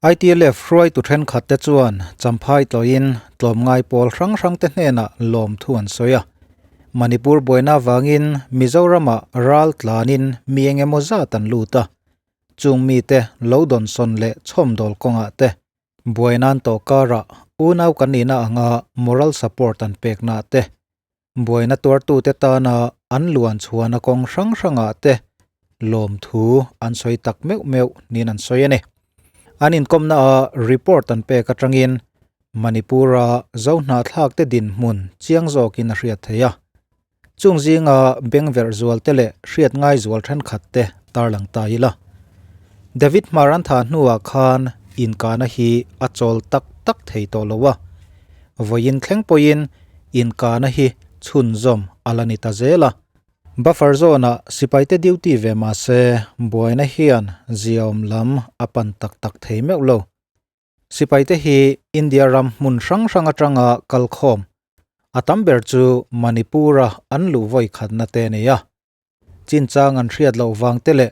ITLF hruaitu thenkhatte chuan Champhai tlawhin tlawmngai pawl hrang hrangte hnenah lawmthu an sawi a. Manipur buaina avangin Mizoramah ral tlanin mi eng emaw zat an lut a, chung mite lo dawnsawn leh chhawmdawl kawngah te buaina'n tawh karah unau kan nihna anga moral support an pekna te, buaina tuartute tana an luan chhuahna kawng hrang hrangah te lawmthu an sawi tak meuh meuh niin an sawi a ni. An inkawmna a report an pek atangin Manipur-a Zohnahthlakte dinhmun chiang zawkin a hriat theih a. Chung zinga bengverh zual te leh hriat ngai zual thenkhat te tarlang ta ila. David Hmar an thah hnuah khan inkahna hi a chawl tak tak thei tawh lo a, vawiin thleng pawhin inkahna hi chhunzawm a la ni ta zel a. Buffer zone-ah sipaite duty ve mah se buaina hian ziaawm lam a pan tak tak thei meuh lo. Sipaite hi India ram hmun hrang hrang atanga kalkhawm a tam ber chu Manipur-a an luh vawi khatna te a ni a. Chinchang an hriat loh vang te leh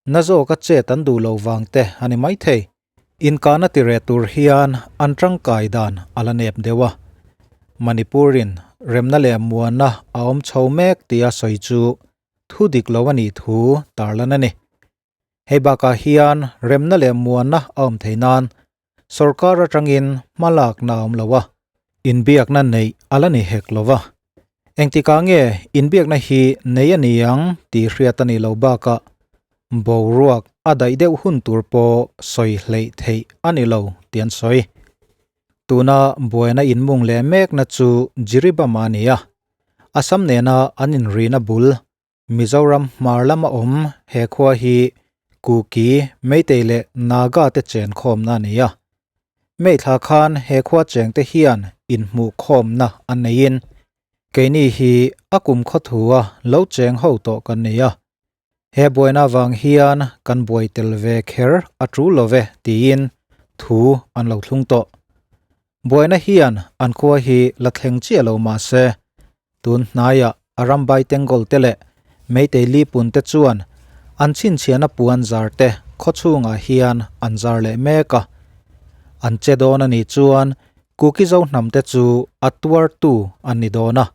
na zawka chet an duh loh vang te a ni maithei. Inkahna ti reh tur hian an tangkai dan a la nep deuh a. Manipur-in remna leh muanna a awm chho mek tia sawi chu thu dik lo a nih thu tarlan a ni. Hei bakah hian remna leh muanna a awm thei nan sorkar atangin hma lakna a awm lo a, inbiakna neih a la ni hek lo va. Engtikah nge inbiakna hi nei a ni ang tih hriat a nih loh bakah boruak a daih deuh hun tur pawh sawi hleih theih a ni lo tih an sawi. Tuna buaina inmung leh mekna chu Jiribam a ni a, Assam nena an inrihna bul Mizoram hmar lama awm he khua hi Kuki, Meitei leh Naga te chen khawmna a ni a. Meithla khan he khua chengte hian inhmuhkhawmna an neiin keini hi a kum khawthua lo cheng ho tawh kan ni a. He buaina vang hian kan buai tel ve kher a tul lo ve tiin thu an lo thlung tawh. Buaina hian an khua hi la thleng chiah lo mah se, tun hnaiah a rambai Tengol te leh Meitei Lipun te chuan an chhinchhiahna puan zar te khaw chhungah hian an zar leh mek a. An che dawn a nih chuan Kuki Zohnam te chu a tuartu an ni dawn a.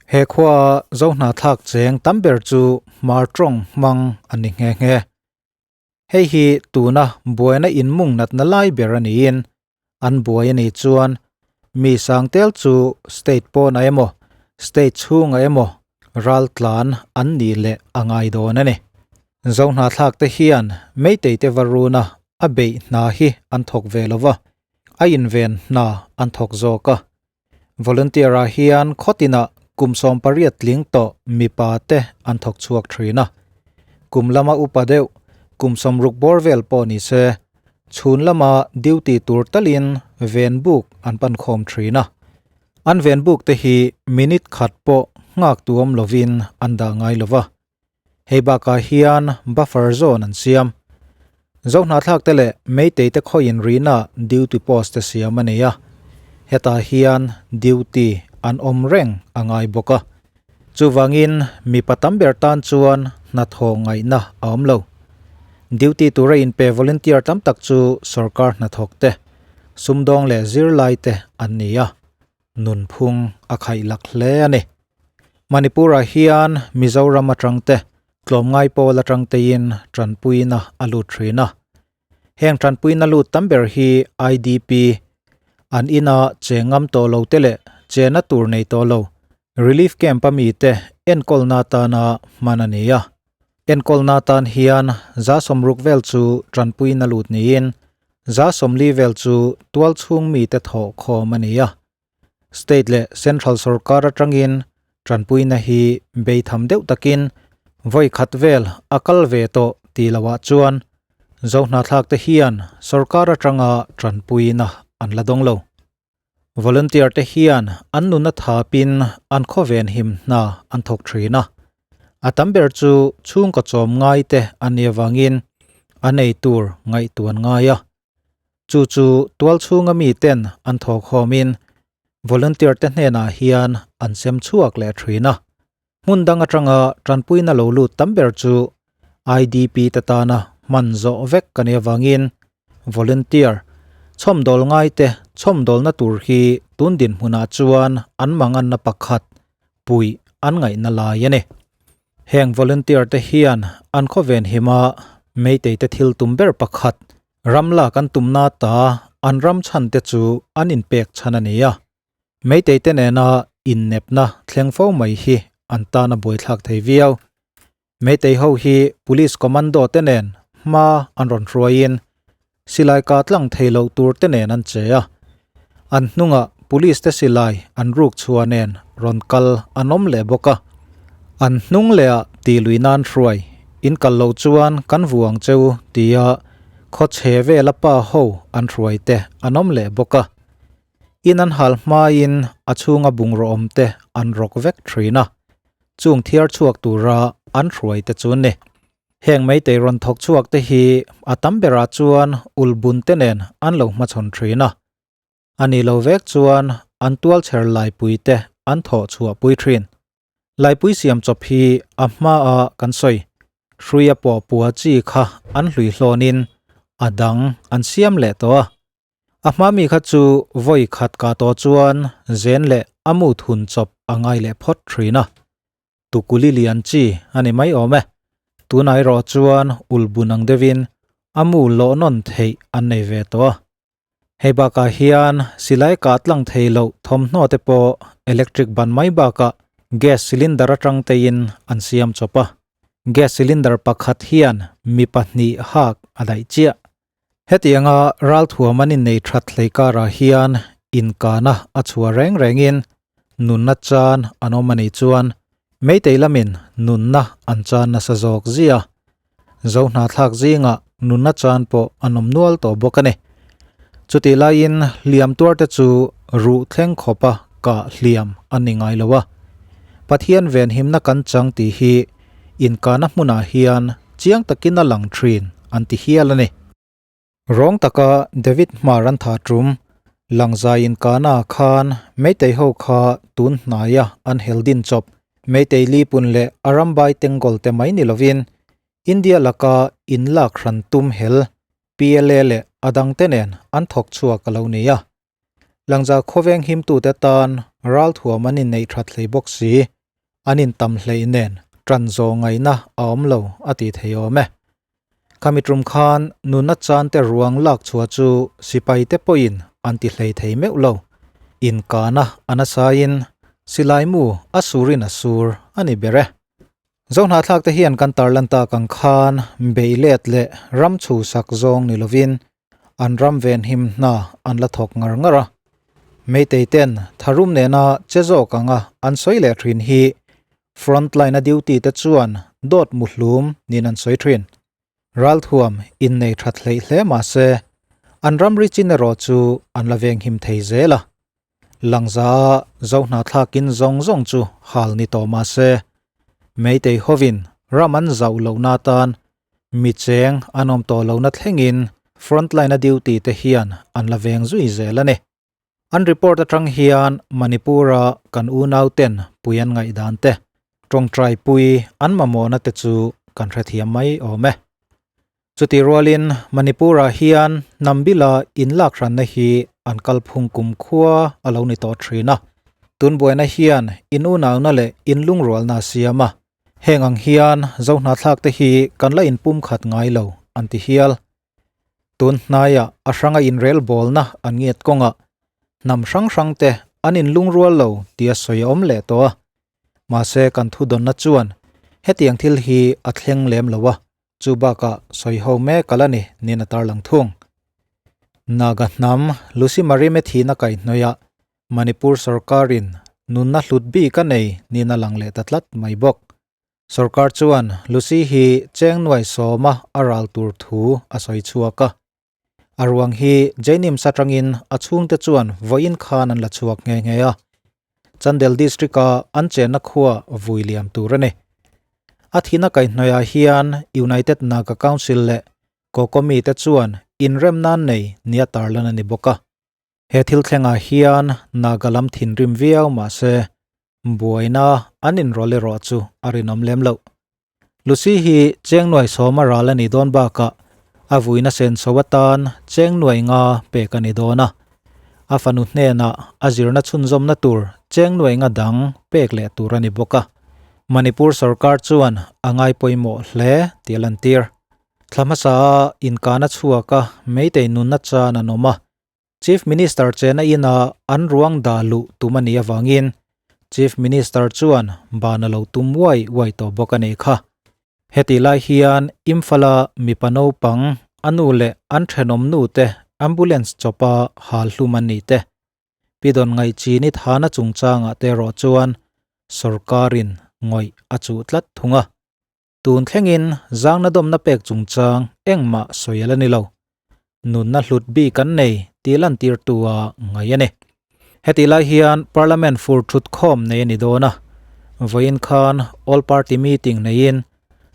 He khuaa Zohnahthlak cheng tam ber chu Hmar tawng hmang an ni nghe nghe. Hei hi tuna buaina inmung natna lai ber a niin, an buai a nih chuan mi sangtel chu state pawnah emaw, state chhungah emaw raltlan an nih leh a ngai dawn a ni. Zohnahthlakte hian Meiteite varuna a beih hna hi an thawk ve lo va, a inven hna an thawk zawk a. Volunteer-ah hian khawtinah kum 18 tling tawh mipa te an thawk chhuak thin a. Kum lama upa deuh, kum 60 bawr vel pawh ni se, chhun lama duty tur talin ven buk an pan khawm thin a. An ven buk te hi minute khat pawh nghak tuam lovin an dah ngai lova. Hei bakah hian buffer zone an siam. Zohnahthlak te leh Meitei te khawiin rihna duty post te siam a nei a, hetah hian duty an awm reng a ngai bawk a. Chuvangin mipa tam ber tan chuan hnathawh ngaihna a awm lo. Duty tura inpe volunteer tam tak chu sorkar hnathawk te, sumdawng leh zirlai te an ni a. Nunphung a khaihlak hle a ni. Manipur-ah hian Mizoram atang te, tlawmngai pawl atang tein tanpuina a lut thin a. Heng tanpuina lut tam ber hi IDP, an ina che ngam tawh lo te leh chena tur nei tawh lo, relief camp-a mite enkawlna atana hman a ni a. Enkawlna atan hian 60 vel chu tanpuina lut niin 40 vel chu tualchhung mite thawh khawm a ni a. State leh Central sorkar atangin tanpuina hi beitham deuh takin vawi khat vel a kal ve tawh tih lohah chuan Zohnahthlak te hian sorkar atanga tanpuina an la dawng lo. Volunteer te hian an nuna thapin an khawven him hna an thawk thin a. A tam ber chu chhungkaw chawm ngai te an nih avangin a nei tur ngaihtuan ngai a. Chu chu tualchhunga miten an thawkhawmin volunteer te hnenah hian an sem chhuak leh thin a. Hmun dang atanga tanpuina lo lut tam ber chu IDP te tana hman zawh vek ka nih avangin volunteer. Chhawmdawl ngaite chhawmdawlna tur hi tun dinhmunah chuan an manganna pakhat puih an ngaihna lai a ni. Heng volunteer te hian an khawven hima Meitei te thil tum ber pakhat ram lak an tumna ta an ram chhan te chu an inpek chhan a ni a. Meitei te nena innepna thleng fo mai hi an tan a buaithlak thei viau. Meitei ho hi Police Commando te nen hma an rawn hruaiin silai ka tlang thei loh tur te nen an che a. An hnungah Police te silai an ruk chhuah nen rawn kal an awm leh bawk a. An hnung lehah tih lui nan hruai in kal loh chuan kan vu ang cheu tia khaw chhe vela pa ho an hruai te an awm leh bawk a. In an hal hmain a chhunga bungraw awm te an rawk vek thin a, chung thiar chhuak tura an hruai te chu ni. Heng meitei rawn thawk chhuak te hi a tam berah chuan ulbun te nen an lo hmachhawn thin a, a ni lo vek chuan an tualchher laipui te an thawh chhuah pui thin. Laipui siam chawp hi a hmaa kan sawi hruia pawh pua chi kha an hlui hlawnin a dang an siam leh tawh a. A hma mi kha chu vawi khat ka tawh chuan zen leh a mu thun chawp a ngai leh phawt thin a. Tukuli lian chi a ni mai awm e. Tunah erawh chuan ulbun ang deuhin a mu lawh nawn theih an nei ve tawh a. Hei bakah hian silai kah tlang thei loh thawmhnaw te pawh electric ban mai bakah gas cylinder atang teiin an siam chawp a. Gas cylinder pakhat hian mi pahnih hak a daih chiah. Hetianga ralthuam an innei that hlei karah hian inkana a chhuah reng rengin nunna chan an awm a nih chuan Meitei lamin nunna an chan nasa zawk zia. Zohnahthlak zingah nunna chan pawh an awm nual tawh bawk a ni. Chutih laiin hliam tuarte chu ruh thleng khawpa kah hliam an ni ngai lo a. Pathian venhimna kan chang tih hi inkahna hmunah hian chiang takin a lang thin an ti hial a ni. Rawng taka David hmar an tha tum, Langzai inkahna khan Meitei ho kha tun hnaia an hel din chawp. Meitei lipun leh Arambai Tengol te mai ni lovin India laka inlak hran tum hel PLA leh a dangte nen an thawk chhuak a lo ni a. Langza khawveng himtute tan ralthuam an inneih that hlei bawk si, an intam hleih nen tan zawh ngaihna a awm lo a tih thei awm e. Khami tum khan nuna chante ruang lak chhuah chu sipaite pawhin an ti hlei thei meuh lo. Inkahna a nasain silaimu a surin a sur a ni ber e. Zohnahthlak te hian kan tarlan tak ang khan beilet leh ram chhusak zawng ni lovin an ram venhim hna an la thawk ngar ngar a. Meitei ten tharum nena che zawk anga an sawi leh thin hi frontline a duty te chuan dawt muhlum niin an sawi thin. Ralthuam innei that hleih hle mahse an ramri chin erawh chu an la venghim thei zel a. Langza a Zohnahthlakin zawng zawng chu hal ni tawh mahse, Meitei hovin ram an zauh lohna atan mi cheng an awm tawh lohna thlengin frontline a duty te hian an la veng zui zel a ni. An report atang hian Manipur-a kan unauten pui an ngaihdan te, tawngtai pui an mamawhna te chu kan hrethiam mai awm e. Chutih rualin Manipur-ah hian hnam bila inlak hranna hi an kalphung kumkhua a lo ni tawh thin a. Tun buaina hian inunauna leh inlungrualna a siam a. Heng ang hian Zohnahthlak te hi kan la inpumkhat ngai lo an ti hial. Tun hnaiah a hranga inrelbawlna an ngiat kawngah hnam hrang hrang te an inlungrual lo tia sawi a awm leh tawh a. Mahse kan thudawnna chuan hetiang thil hi a thleng lem lo a. Chu bakah sawi ho mek a la ni niin a tarlang thung. Naga hnam Lucy Marime thihna kaihhnawihah Manipur sorkarin nunna hlut bik a nei niin a lang leh ta tlat mai bawk. Sorkar chuan Lucy hi cheng nuai sawma a ral tur thu a sawi chhuak a. A ruang hi Jainims atangin a chhungte chuan vawiin khan an la chhuak nghe nghe a. Chandel District-a an chenna khua vui liam tur a ni. A thihna kaihhnawihah hian United Naga Council leh Kokomi te chuan inremna an nei nia tarlan a ni bawk a. He thil thlengah hian Naga lam thinrim viau mahse buaina an inrawlh erawh chu a rinawm lem loh. Lucy hi cheng nuai sawma ral a nih dawn bakah A vuina senso atan cheng nuai nga pek a ni dawn a. A fanu hnenah a zirna chhunzawmna tur cheng nuai nga dang pek leh tur a ni bawk a. Manipur sorkar chuan a ngai pawimawh hle tih a lantir. Thla hmasa a inkana chhuak a Meitei nunna chan an awm a. Chief Minister chena ina an ruang dah luh tum a nih avangin Chief Minister chuan ban a lo tum uai uai tawh bawk a nih kha. Hetih lai hian Imphal-a mipa naupang, a nu leh an thenawm nute ambulance chawpa hal hlum an nih te, Pi Dawn Ngaihchini thana chungchangah te erawh chuan sorkarin ngawih a chuh tlat thung a. Tun thlengin zangna dawmna pek chungchang engmah sawi a la ni lo. Nunna hlut bik an nei tih lantirtu a ngaih a ni. Hetih lai hian Parliament fur thut khawm nei a ni dawn a. Vawiin khan All Party Meeting neiin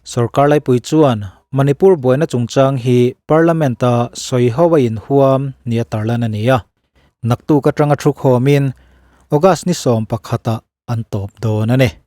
Sorkar Laipui chuan Manipur buaina chungchang hi Parliament-a sawi ho a inhuam nia tarlan a ni a. Naktuk atanga thu khawmin August ni 11 ah an tawp dawn a ni.